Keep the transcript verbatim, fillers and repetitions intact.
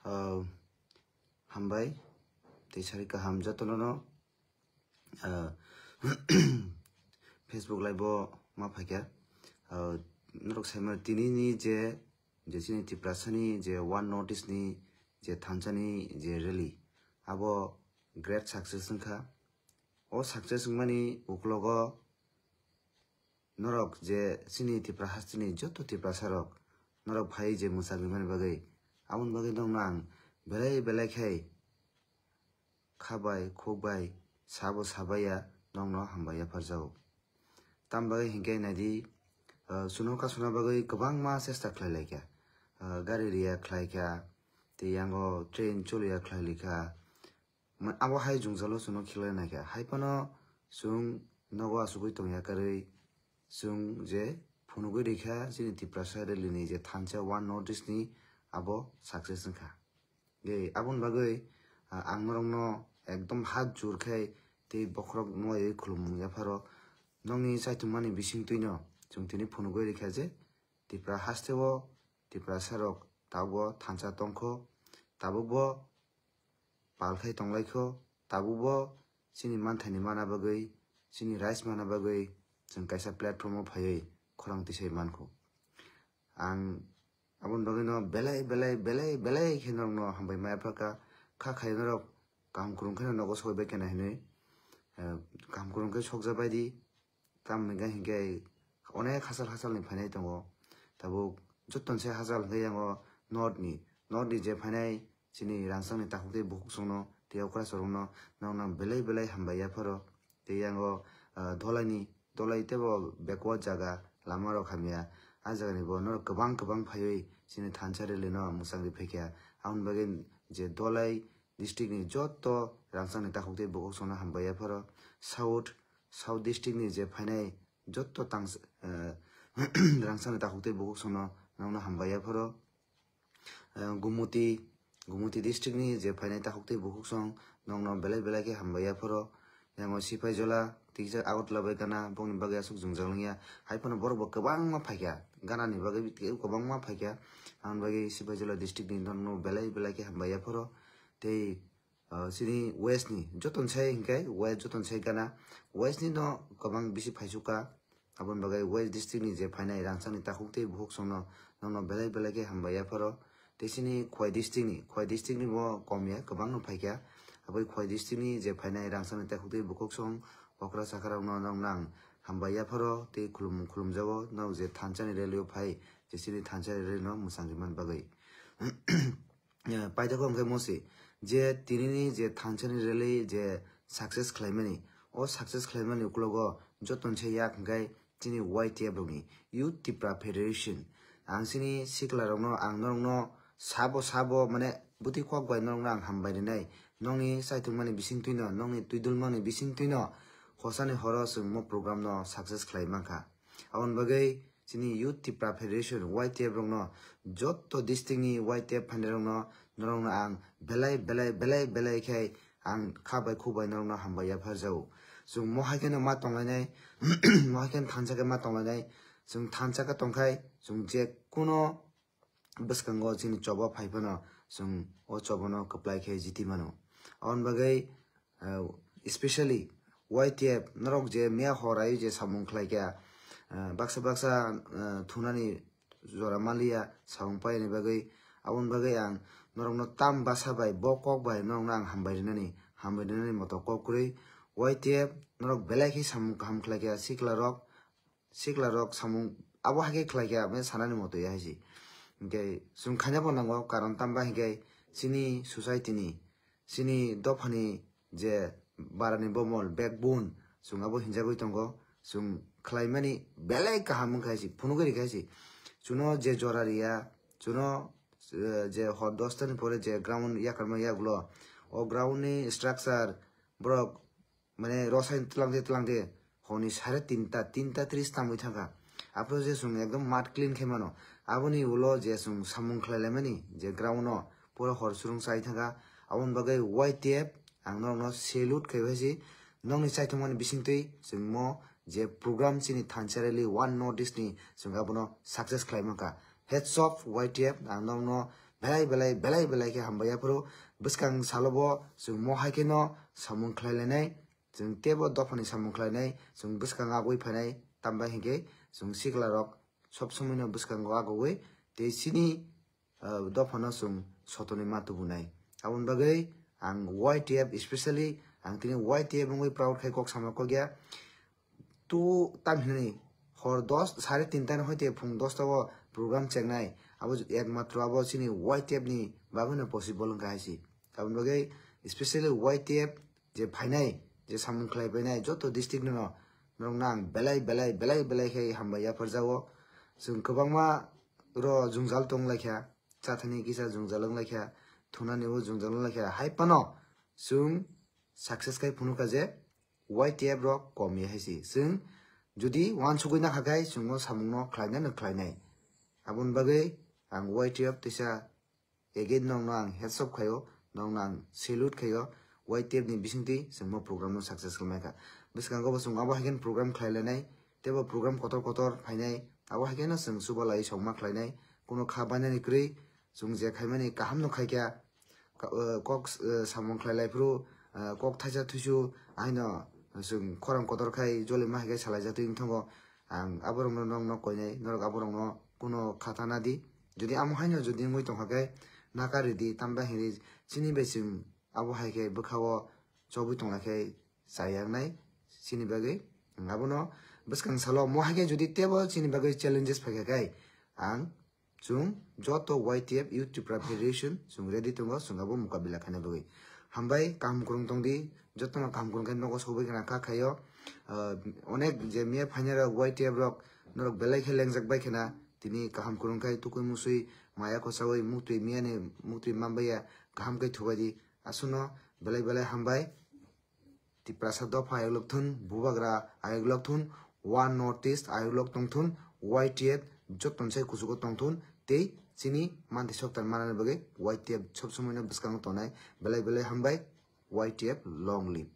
Ah, hambai tei sari kaham jotono no, ah, Facebook live o ma phaikha. Ah, norok saimano tini ni je, je chini Tiprasani je One North East ni je thansa ni je rally, abo great success wngkha. O success wngmani uklogo norok je chini Tipra hasteni joto Tiprasa rok norok phai je mwchang rimani bagwi, aboni bagwi nokno ang belai belai khai kha bai khuk bai sabo sabaiya nokno hambai yapharjago. Tam bagwi hinkhe naidi, ah, chwngno kasuna bagwi kwbangma chesta khlai laikha. Ah, gari riya khlaikha, tei yango train choliya khlai likha. Ma-, abo hai jwngjalo chwngno khiklai naikha. Hai phano chwng nogo achugwi tongya karwi chwng je phunugwi rikha chini Tiprasa rally ni je thansa One North East ni abo success wngkha. Tei aboni bagwi, ah, ang norokno ekdom hat jur khai tei bokhorok nuwaiwi khulumung yapharo nokni chaithumani bisingtwino chwng tini phunugwi rikha je Tipra hasteo Tiprasa rok tabukbo thansa tongkho, tabukbo pal khai tonglaikho, tabukbo chini manthaini mana bagwi, chini rights mana bagwi chwng kaisa platform o phaiwi khorang tisai mankho. Ang aboni bagwino belai belai belai belai khe norokno hambai maya phaka, kha khai norok kaham kwrwng kheno nogo soi bai kena hinwi, eh, kaham kwrwng khe sokja bai di. Tamoni khe hinkhe onek hachal hachalni phainai tongo. Tabuk jottoni se hachal hinkhe yango north ni, north ni je phainai chini rangchakni takhuk tei bukhuk songno tei okra chorokno nokno belai belai hambai yapharo. Tei yango, ah, Dholaini, Dholai teibo backward jaga, lama rok hamya. A jagani bo norok kwbang kwbang phaiwi chini thansa rally no mwchang ri phaikha. Aboni bagwi je Dholai district ni joto rangchakni takhuk tei bukhuk songno hambai yapharo. South, South district ni je phainai joto tang, eh, rangchakni takhuk tei bukhuk songno nokno hambai yapharo. Eh, Gumuti, Gumuti district ni je phainai takhuk tei bukhuk song nokno belai belai khe hambai yapharo. Yango Sipaijola, tiksa Agartala bai gana, bokni bagwi aswk jwngjal wngya. Hai phano borok bo kwbangma phaikha, ganani bagwi kwbangma phaikha. Aboni bagwi Sipaijola district ni nokno belai belai khe hambai yapharo. Tei, ah, chini west ni joto ni sai hinkhe west joto ni sai gana, west ni no kwbang bisi phaisukha. Aboni bagwi west district ni je phainai rangchakni takhuk tei bukhuk songno nokno belai belai khe hambai yapharo. Tei chini Khowai district ni, Khowai district ni bo komya kwbangno phaikha. Aboni Khowai district ni je phainai rangchakni takhuk tei bukhuk song okra chakra rokno nokno ang hambai yapharo tei khulum khulumjago, nok je thansa ni rally o phai je chini thansa ni rally no mwchang rimani bagwi. Eh, paithakgo hwnkhe Mosi, je tinini je thansa ni rally je success khlaimani, o success khlaimani uklogo joto ni se yak hwnkhe chini Y T F rokni, Youth Tipra Federation. Ang chini sikla rokno, ang norokno sabo sabo mane bwtwi kok bai norokno ang hambai rinai. Nokni chaithokmani bisingtwino, nokni twidulmani bisingtwino hosani horo chwng mo program no success khlai mankha. Aboni bagwi chini Youth Tipra Federation, Y T F rokno, joto district ni Y T F phainai rokno, norokno ang belai, belai, belai, belai khe ang kha bai khu bai norokno hambai yapharjago. Chwng mo hai kheno ma tonglainai, mo hai kheno thansa khe ma tonglainai. Chwng thansa khe tongkhai, chwng je kuno bwskango chini choba phai phano chwng o choba no kwplai khe jiti mano. Aboni bagwi, eh, especially Y T F norok je miya horai je samung khlai kha, eh, baksa baksa, eh, thunani jora maliya samung paiyani bagwi, aboni bagwi ang norokno tam basa bai bo kok bai norokno ang hambai rinani, hambai rinani moto kok kwrwi. Y T F norok belai khe samung kaham khlai kha, sikla rok, sikla rok samung abo hai khe khlai kha, mane sanani moto ya hai se. Hinkhe chwng khaina bo nango, karon tamo ba hinkhe chini society ni, chini dophani je barani bomol, backbone, chwng abo hinjagwi tongo. Chwng khlaimani belai kaham wngkha hai se, phunugwi rikha hai se. Chwngno je jora riya, chwngno, eh, je hor dosta ni pore je ground yakarma yagulo, o ground ni structure borok mane rosai twlang de twlang de honi sare tinta, tinta tris tangwi thangkha. Aphuru je chwng ekdom mat clean khe mano. Aboni ulo je chwng samung khlai laimani je ground no pura hor surung chai thangkha. Aboni bagwi Y T F ang norokno salute khai hai se. Nokni chaithokmani bisingtwi chwng mo je program chini thansa rally One North East ni chwng abono success khlai mankha. Hats off Y T F, ang norokno belai belai belai belai khe hambai yaphuru bwskang salobo chwng mo hai kheno samung khlai lainai, chwng tebo dophani samung khlainai, chwng bwskang agwi phainai, tambai hinkhe chwng sikla rok sob somoino bwskango agogwi tei chini dophano chwng sotoni ma tubunai. Aboni bagwi ang Y T F specially ang tini Y T F wngwi proud khai kok sama kokya. Tu tam hinani hor dos, sare tinta ni hoite phung dos ta o program chengnai. Abo ekmatro abo chini Y T F ni bagwi no possible wngkha hai si. Aboni bagwi specially Y T F je phainai, je samung khlai phainai joto district no norok nang belai belai belai belai khe hambai yapharjago. Chwng kwbangma ro jwngjal tong laikha, chathani kisa jwngjal wng laikha, thunani bo jwngjal wng laikha. Hai phano chwng success khai phunukha je Y T F rok kom ya hai si. Chwng jodi wansugwi nakha khai chwngno samungno khlainai no khlainai. Aboni bagwi ang Y T F tisa again nokno ang hats off khaio, nokno ang salute khaio. Y T F ni bisingtwi chwng bo program no success khlai kha. Bwskango bo chwng abo hai khe program khlai lainai, tei bo program kotor kotor phainai. Abo hai kheno chwng chubalai songma khlainai, kuno kha bainani kwrwi. Chwng je khaimani kaham no khaikha, kok samung khlai lai phuru kok thaisa thuisu aino chwng khorang kotor khai jolima hai khe salai jatwi wng thango. Ang aborokno nokno koinai, norok aborokno kuno kha ta nadi. Jodi amo haino jodi wngwi tongkha khe nakari di, tambai hinwi chini bai chwng abo hai khe bwkha-o chobwi tongna khe chayaknai chini bagwi. Abono bwskang salo mo hai khe jodi tebo chini bagwi challenges phaikha khe ang chwng joto Y T F Youth Tipra Federation chwng ready tongo chwng abo mukabila khaina bagwi. Hambai kaham kwrwng tongdi, jotono kaham kwrwng khe nogo sogwi khna kha khaio. Onek je miya phainai rok Y T F rok norok belai khe lengjak bai khna tini kaham kwrwng khai tukui musui maya kochaui muktwi miyani muktwi manbaiya kaham khe thubaidi. Aswkno belai belai hambai. Tiprasa dopha ayok lok thun, bubagra ayok lok thun, One North East ayok lok tong thun, Y T F joto sai kuchugo tong thun, tei chini manti soktan manani bagwi Y T F sob somoino bwskango tongnai. Belai belai hambai, Y T F long live.